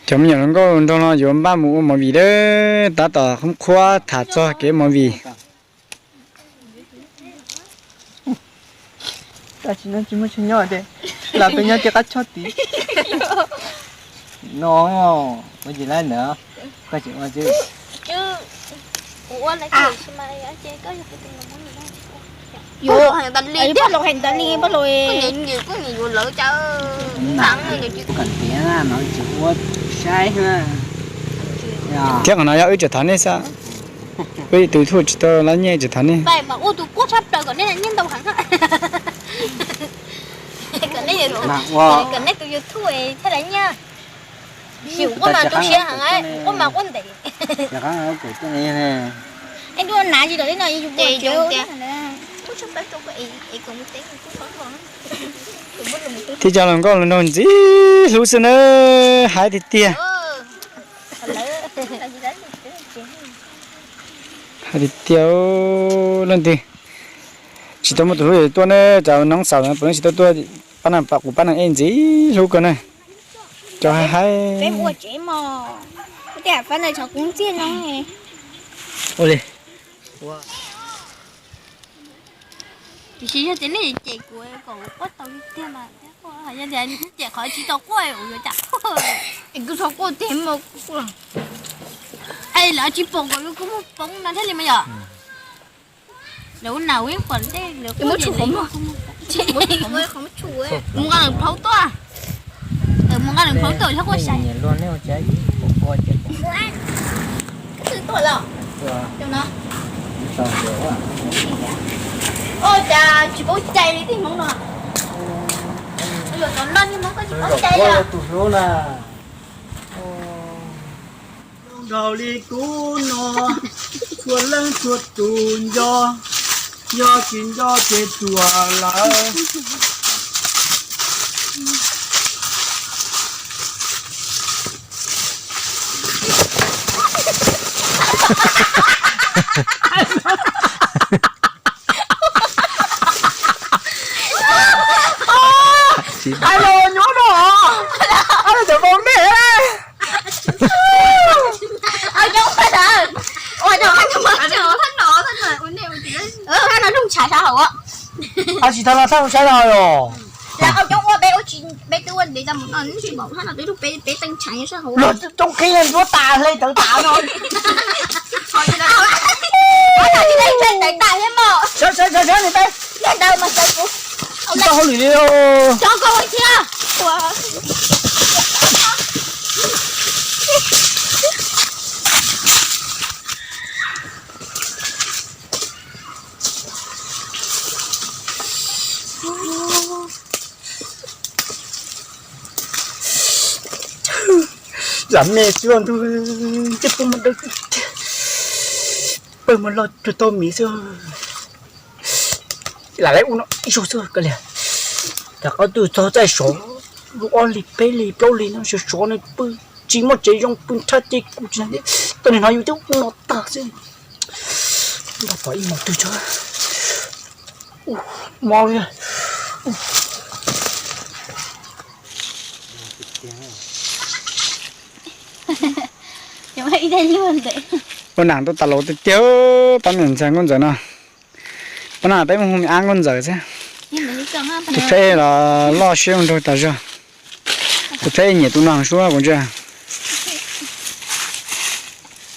Cov me nyuam hluas nkauj nraug no yuav npaj mus ua movie lawm, tab tom qhuab qhuab tham txog kev movie. Tam sim no tsis muaj chaw nyob ces lam peb nyob ces qab choj tid. No, ua tsis laib ntawd, koj tsis ua xwb. Yuav, yuav los heev tas li, poj los, koj niam yuav lawv cas. Kom tiav no tsis ua saib na. Thiab qhov no yog wb tseem thov nej xwb, wb tus thuj tsis tau lab nyiaj tseem thov nej. Ua tus quaj tshaj plaws kom nej lab nyiaj ntau heev. Kom nej tus YouTube thiaj lab nyiaj. Sim quaj mas tu siab heev, quaj mas quaj ntev. Es dua nav tsis tau li no, tsis tau. Thiab cov hluas nkauj hluas nraug ntxim hlub xwb na, haib tiag tiag. Haib tiag tiag. Leej twg tsis tau muaj tus hlub tuaj na, cov noob xaus no puav leej tsis tau tuaj, pab neeg pab quv pab neeg ej ntxim hlub kawg na. Cov haib haib. Ua li. Tiam sis yog tias nej cem kuv kom kuv quaj tau li tiag mas, yog tias cem qhov tsis tau quaj kuv yuav cas quaj. Es kuv txhob quaj tiag mas. Es lawv tsis pom kom kuv muag poob no thiaj li mas yom. Lawv ua nas ib pom ntej lawv quaj. Mus nqa leej plhaub tuaj. Mus nqa leej plhaub tuaj thiab quaj sai. Ua cas tsis paub cai li tej hmoob no. Ua tom no niag hmoob koj tsis paub cai li. Nraug li kuv no, txhua leej txhua tus nco, yog tsis nco ces tsuas lawm. Ai los nyob no, ai los cov npau nej. Ab tsis tau los thaj saib no os. Luag coob qhib ncuab tas hle tawv tas no. Sawv sawv sawv sawv niam tais. Tsis tau hauj lwm li os. Lam me tsuag ntuj, ntsej puag mas dawb tiag, pawg mas loj cuag tau miv xwb. Lam lawv ua no ib zaug xwb kav liam. Rov qab tuaj txog txaij sov, lub ob hlis peb hlis plaub hlis no sov sov no pw tsis muaj tsev zoo, pw nrhab ces kuv tsis, koj niag hnov yus twb ua no tag xwb. Npaj tom ib hmos twg tso, mob li. Ua nam tau tas laus tiag tiag, pab me ntxhais nkauj ntxawm no. Pab no peb mus hu me ab nkauj ntxawm xwb. Tus pheb los loj siab nraug tas zog. Tus pheb nyiam tus no suab kuv ntsia.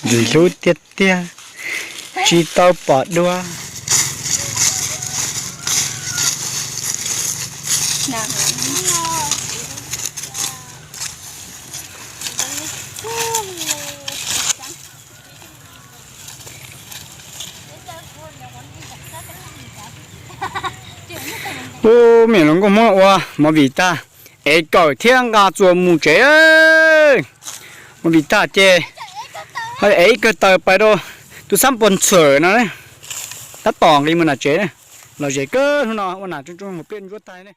Ntxim hlub tiag tiag, tsis tau pom dua. Ub, me nyuam hluas nkauj Hmoob ua movie tag, ev kawm thiab nqa txuas mus tsev. Movie tag ces ev ib kawm taws pais rau tus xab npos ntxhawm no, tab tom nqis mus nram tsev. Los zem kawg hnub no ua nam tsooj tsooj hauv pliaj ntsuab tag ne.